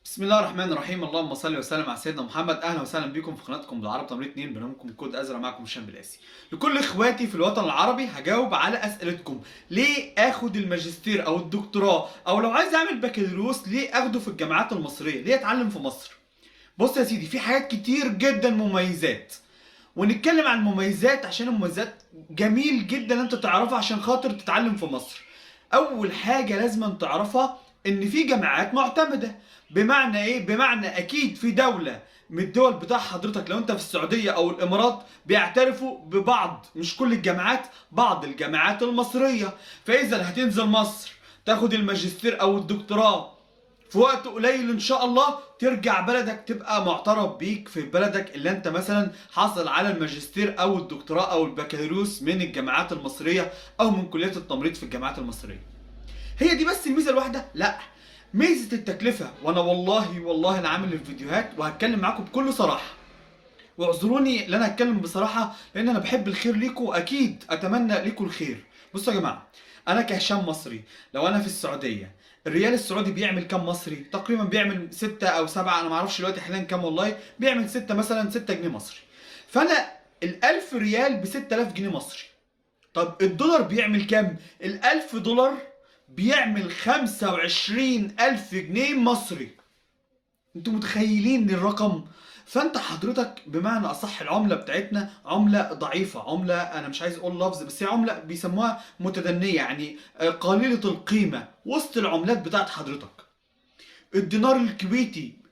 بسم الله الرحمن الرحيم، اللهم صل وسلم على سيدنا محمد. اهلا وسهلا بكم في قناتكم بالعرب تمريض 2، برنامجكم كود ازرق، معكم هشام بلقاسي. لكل اخواتي في الوطن العربي هجاوب على اسئلتكم. ليه اخد الماجستير او الدكتوراه، او لو عايز اعمل بكالوريوس ليه اخده في الجامعات المصرية؟ ليه اتعلم في مصر؟ بص يا سيدي، في حاجات كتير جدا مميزات، ونتكلم عن المميزات عشان المميزات جميل جدا انت تعرفها عشان خاطر تتعلم في مصر. اول حاجة لازم تعرفها ان في جامعات معتمدة. بمعنى ايه؟ بمعنى اكيد في دولة من الدول بتاع حضرتك، لو انت في السعودية او الامارات بيعترفوا ببعض، مش كل الجامعات، بعض الجامعات المصرية. فاذا هتنزل مصر تاخد الماجستير او الدكتوراه في وقت قليل ان شاء الله، ترجع بلدك تبقى معترف بيك في بلدك اللي انت مثلا حاصل على الماجستير او الدكتوراه او البكالوريوس من الجامعات المصرية او من كليات التمريض في الجامعات المصرية. هي دي بس الميزة الواحدة؟ لا، ميزة التكلفة. وانا والله والله انا عامل الفيديوهات وهتكلم معاكم بكل صراحة، واعذروني ان انا هتكلم بصراحة لان انا بحب الخير ليكم واكيد اتمنى ليكم الخير. بصوا يا جماعة، انا كهشام مصري لو انا في السعودية، الريال السعودي بيعمل كام مصري؟ تقريبا بيعمل 6 او 7، انا ما اعرفش دلوقتي حاليا كام والله، بيعمل 6 مثلا، 6 جنيه مصري. فانا ال1000 ريال ب 6000 جنيه مصري. طب الدولار بيعمل كام؟ ال1000 دولار بيعمل 25000 جنيه مصري. انتوا متخيلين الرقم؟ فانت حضرتك بمعنى اصح العملة بتاعتنا عمله ضعيفة، عمله انا مش عايز اقول لفظ، بس هي عمله بيسموها متدنيه، يعني قليله القيمة وسط العملات بتاعت حضرتك.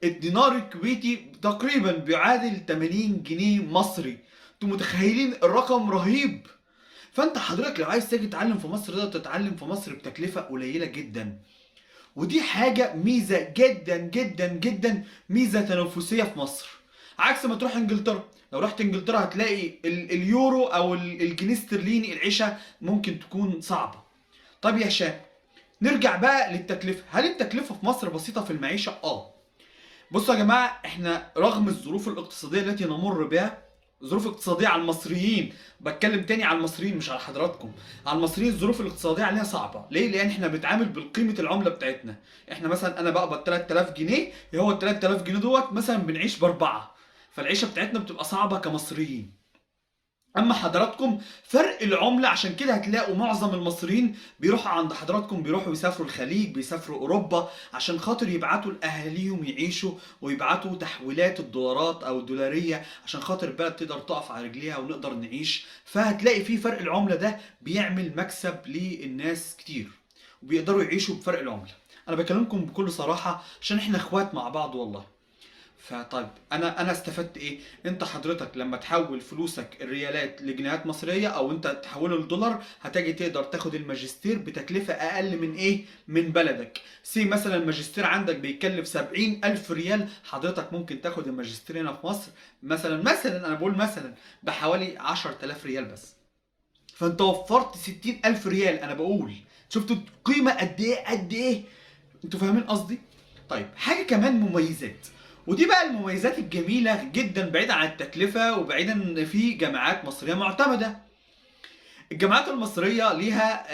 الدينار الكويتي تقريبا بيعادل 80 جنيه مصري. انتوا متخيلين الرقم؟ رهيب. فانت حضرتك لو عايز تيجي تتعلم في مصر تقدر تتعلم في مصر بتكلفه قليله جدا، ودي حاجة ميزة جدا جدا جدا، ميزة تنافسية في مصر، عكس ما تروح انجلترا. لو رحت انجلترا هتلاقي اليورو او الجنيه استرليني، العيشة ممكن تكون صعبة. طب يا هشام، نرجع بقى للتكلفة. هل التكلفة في مصر بسيطة في المعيشة؟ بصوا يا جماعة، احنا رغم الظروف الاقتصادية التي نمر بها، ظروف اقتصادية على المصريين، بتكلم تاني على المصريين مش على حضراتكم، على المصريين الظروف الاقتصادية علينا صعبة. ليه؟ لأن احنا بنتعامل بالقيمة العملة بتاعتنا. احنا مثلا انا بقبض 3000 جنيه، هو ال 3000 جنيه دوت مثلا بنعيش بأربعة، فالعيشة بتاعتنا بتبقى صعبة كمصريين. اما حضراتكم فرق العملة، عشان كده هتلاقوا معظم المصريين بيروحوا عند حضراتكم، بيروحوا يسافروا الخليج، بيسافروا اوروبا، عشان خاطر يبعتوا لاهاليهم يعيشوا، ويبعتوا تحويلات الدولارات او الدولاريه عشان خاطر البلد تقدر تقف على رجليها ونقدر نعيش. فهتلاقي في فرق العملة ده بيعمل مكسب للناس كتير، وبيقدروا يعيشوا بفرق العملة. انا بكلمكم بكل صراحة عشان احنا اخوات مع بعض والله. فطيب انا استفدت ايه؟ انت حضرتك لما تحول فلوسك الريالات لجنيهات مصرية او انت تحوله لدولار، هتجي تقدر تاخد الماجستير بتكلفه اقل من ايه؟ من بلدك. say مثلا الماجستير عندك بيكلف 70000 ريال، حضرتك ممكن تاخد الماجستير هنا في مصر مثلا انا بقول مثلا بحوالي 10000 ريال بس. فانت وفرت 60000 ريال. انا بقول شفتوا القيمة قد ايه؟ قد ايه؟ انتوا فاهمين قصدي؟ طيب حاجة كمان مميزات، ودي بقى المميزات الجميلة جدا بعيدا عن التكلفة وبعيدا ان في جامعات مصرية معتمدة. الجامعات المصرية ليها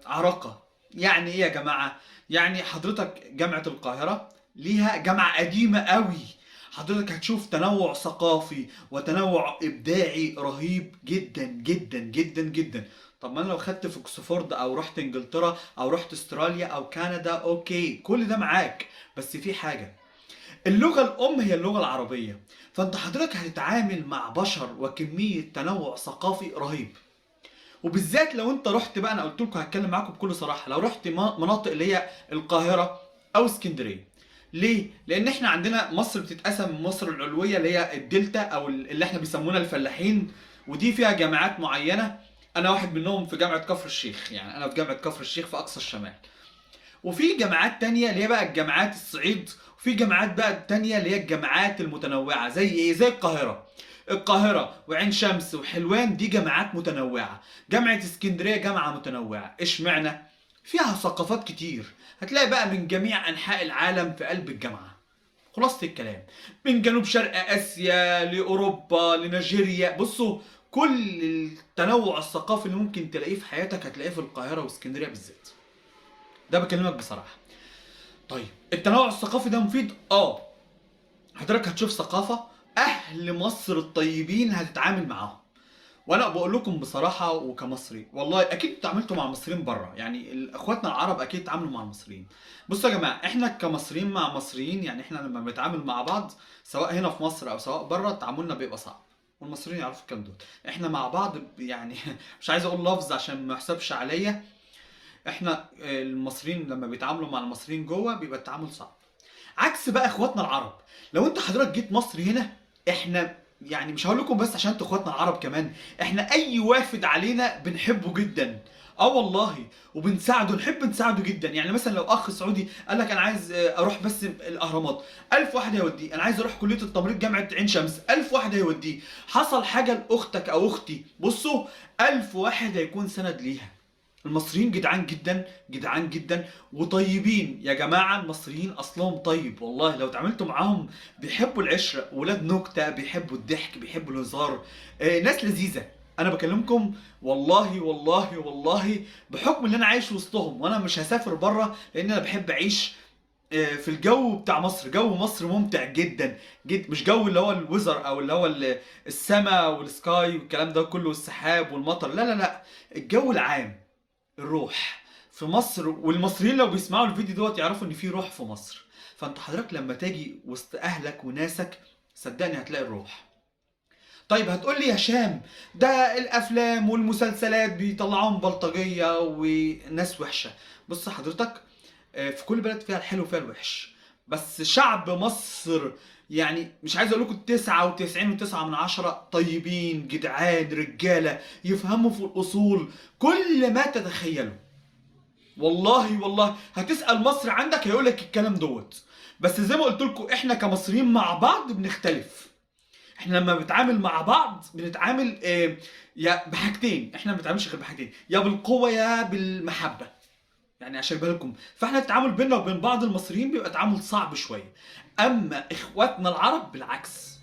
عراقة. يعني ايه يا جماعة؟ يعني حضرتك جامعة القاهرة ليها جامعة قديمة قوي، حضرتك هتشوف تنوع ثقافي وتنوع إبداعي رهيب جدا جدا جدا جدا. طب ما انا لو خدت في اكسفورد او رحت انجلترا او رحت استراليا او كندا، okay كل ده معاك، بس في حاجة، اللغة الأم هي اللغة العربية، فأنت حضرتك هتتعامل مع بشر وكمية تنوع ثقافي رهيب. وبالذات لو انت رحت بقى، انا قلت لكم هتكلم معاكم بكل صراحة، لو رحت مناطق اللي هي القاهرة او اسكندرية. ليه؟ لان احنا عندنا مصر بتتقسم، مصر العلوية اللي هي الدلتا او اللي احنا بيسمونا الفلاحين، ودي فيها جامعات معينة، انا واحد منهم في جامعة كفر الشيخ، يعني انا في جامعة كفر الشيخ في اقصى الشمال. وفي جامعات تانية اللي هي بقى الجامعات الصعيد، وفي جامعات بقى تانية اللي هي الجامعات المتنوعة، زي ايه؟ زي القاهرة. القاهرة وعين شمس وحلوان دي جامعات متنوعة. جامعة اسكندرية جامعة متنوعة. اشمعنى؟ فيها ثقافات كتير، هتلاقي بقى من جميع أنحاء العالم في قلب الجامعة. خلاصة الكلام، من جنوب شرق آسيا لأوروبا لنيجيريا، بصوا كل التنوع الثقافي اللي ممكن تلاقيه في حياتك هتلاقيه في القاهرة واسكندرية بالذات. ده بكلمك بصراحة. طيب التنوع الثقافي ده مفيد؟ حضرتك هتشوف ثقافة اهل مصر الطيبين هتتعامل معاهم. وانا بقول لكم بصراحة وكمصري، والله اكيد اتعاملتوا مع المصريين بره، يعني اخواتنا العرب اكيد اتعاملوا مع المصريين. بصوا يا جماعة، احنا كمصريين مع مصريين، يعني احنا لما بنتعامل مع بعض سواء هنا في مصر او سواء بره، تعاملنا بيبقى صعب، والمصريين يعرفوا الكلام ده. احنا مع بعض يعني مش عايز اقول لفظ عشان ما يحسبش عليا، احنا المصريين لما بيتعاملوا مع المصريين جوه بيبقى التعامل صعب، عكس بقى اخواتنا العرب. لو انت حضرتك جيت مصر هنا، احنا يعني مش هقول لكم بس عشان انتوا اخواتنا العرب، كمان احنا اي وافد علينا بنحبه جدا، والله، وبنساعده، نحب نساعده جدا. يعني مثلا لو اخ سعودي قال لك انا عايز اروح بس الاهرامات، 1000 واحد هيوديه. انا عايز اروح كليه التمريض جامعه عين شمس، 1000 واحد هيوديه. حصل حاجة لاختك او اختي، بصوا 1000 واحد هيكون سند ليها. المصريين جدعان جدا، جدعان جدا وطيبين يا جماعة. المصريين اصلهم طيب والله، لو اتعاملتوا معاهم بيحبوا العشرة، ولاد نكتة، بيحبوا الضحك، بيحبوا الهزار، ناس لذيذة. انا بكلمكم والله والله والله بحكم ان انا عايش وسطهم، وانا مش هسافر بره لان انا بحب اعيش في الجو بتاع مصر. جو مصر ممتع جدا جدا، مش جو اللي هو ال weather او اللي هو السما وال sky والكلام ده كله والسحاب والمطر، لا لا لا، الجو العام، الروح في مصر. والمصريين لو بيسمعوا الفيديو دوت يعرفوا ان في روح في مصر. فانت حضرتك لما تاجي وسط اهلك وناسك صدقني هتلاقي الروح. طيب هتقول لي يا هشام ده الافلام والمسلسلات بيطلعوهم بلطجيه وناس وحشة. بص حضرتك، في كل بلد فيها الحلو وفيها الوحش، بس شعب مصر يعني مش عايز اقول لكم 99.9 طيبين، جدعان، رجاله، يفهموا في الاصول كل ما تتخيلوا. والله والله هتسأل مصر عندك هيقولك الكلام دوت. بس زي ما قلت لكم احنا كمصريين مع بعض بنختلف. احنا لما بنتعامل مع بعض بنتعامل يا بحاجتين، احنا ما بنتعاملش غير بحاجتين، يا بالقوة يا بالمحبة، يعني عشان بالكم. فاحنا التعامل بيننا وبين بعض المصريين بيبقى تعامل صعب شوية. اما اخواتنا العرب بالعكس،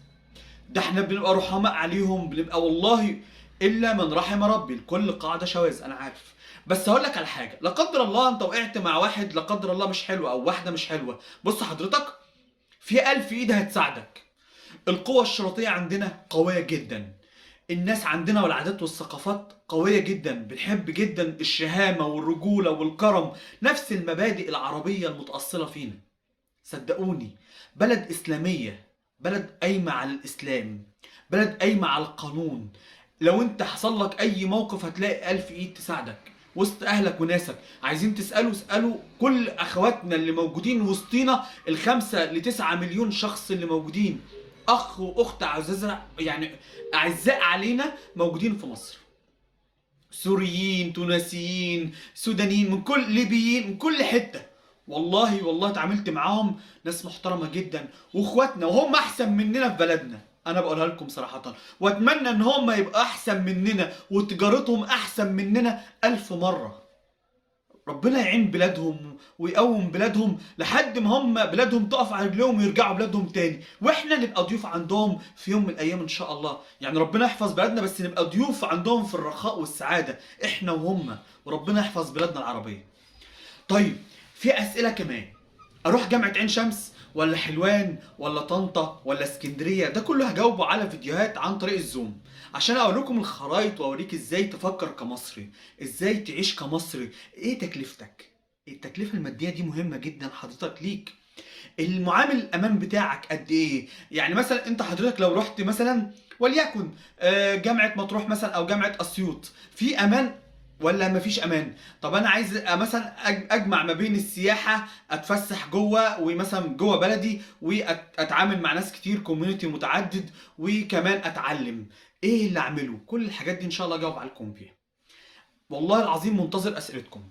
ده احنا بنبقى رحماء عليهم، بنبقى والله الا من رحم ربي، الكل قاعدة شواذ انا عارف. بس هقول لك على حاجة، لا قدر الله انت وقعت مع واحد لا قدر الله مش حلو او واحدة مش حلوة، بص حضرتك في 1000 ايد هتساعدك. القوة الشرطية عندنا قوية جدا، الناس عندنا والعادات والثقافات قوية جدا، بنحب جدا الشهامه والرجوله والكرم، نفس المبادئ العربية المتاصله فينا. صدقوني بلد اسلامية، بلد قايمة على الاسلام، بلد قايمة على القانون. لو انت حصل لك اي موقف هتلاقي 1000 ايد تساعدك وسط اهلك وناسك. عايزين تسالوا اسالوا كل اخواتنا اللي موجودين وسطينا، 5 ل9 مليون شخص اللي موجودين، اخ واخت عزاز يعني اعزاء علينا موجودين في مصر، سوريين، تونسيين، سودانيين، من كل ليبيين، من كل حتة. والله والله اتعاملت معاهم ناس محترمه جدا واخواتنا، وهم احسن مننا في بلدنا، انا بقولها لكم صراحة، واتمنى ان هم يبقى احسن مننا وتجارتهم احسن مننا 1000 مرة. ربنا يعين بلادهم ويقوم بلادهم لحد ما هم بلادهم تقف على رجليهم ويرجعوا بلادهم تاني، واحنا نبقى ضيوف عندهم في يوم من الايام ان شاء الله. يعني ربنا يحفظ بلادنا بس نبقى ضيوف عندهم في الرخاء والسعادة احنا وهم، وربنا يحفظ بلادنا العربية. طيب في اسئلة كمان، اروح جامعه عين شمس ولا حلوان ولا طنطا ولا اسكندرية؟ ده كله هجاوبه على فيديوهات عن طريق الزوم عشان اقول لكم الخرايط واوريك ازاي تفكر كمصري، ازاي تعيش كمصري، ايه تكلفتك. التكلفة المادية دي مهمة جدا حضرتك ليك، المعامل الامان بتاعك قد ايه. يعني مثلا انت حضرتك لو رحت مثلا وليكن جامعه مطروح مثلا او جامعه اسيوط، في امان ولا مفيش امان؟ طب انا عايز مثلا اجمع ما بين السياحة، اتفسح جوه ومثلا جوه بلدي واتعامل مع ناس كتير، community متعدد، وكمان اتعلم، ايه اللي اعمله؟ كل الحاجات دي ان شاء الله اجاوب عليكم فيها. والله العظيم منتظر اسئلتكم.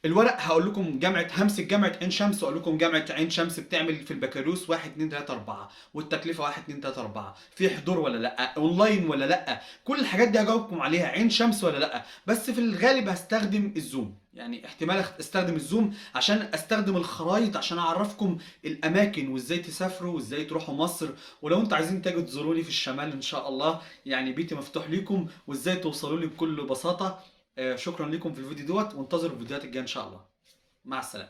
الورق هقول لكم جامعه، همسك جامعه عين شمس واقول لكم جامعه عين شمس بتعمل في البكالوريوس 1 2 3 4، والتكلفه 1 2 3 4، في حضور ولا لا، اونلاين ولا لا، كل الحاجات دي هجاوبكم عليها. عين شمس ولا لا، بس في الغالب هستخدم الزوم، يعني احتمال استخدم الزوم عشان استخدم الخرايط عشان اعرفكم الاماكن وازاي تسافروا وازاي تروحوا مصر. ولو انتوا عايزين تيجوا تزوروني في الشمال ان شاء الله، يعني بيتي مفتوح ليكم وازاي توصلوا لي بكل بساطة. شكرا لكم في الفيديو دوت، وانتظروا الفيديوهات الجاية ان شاء الله. مع السلامة.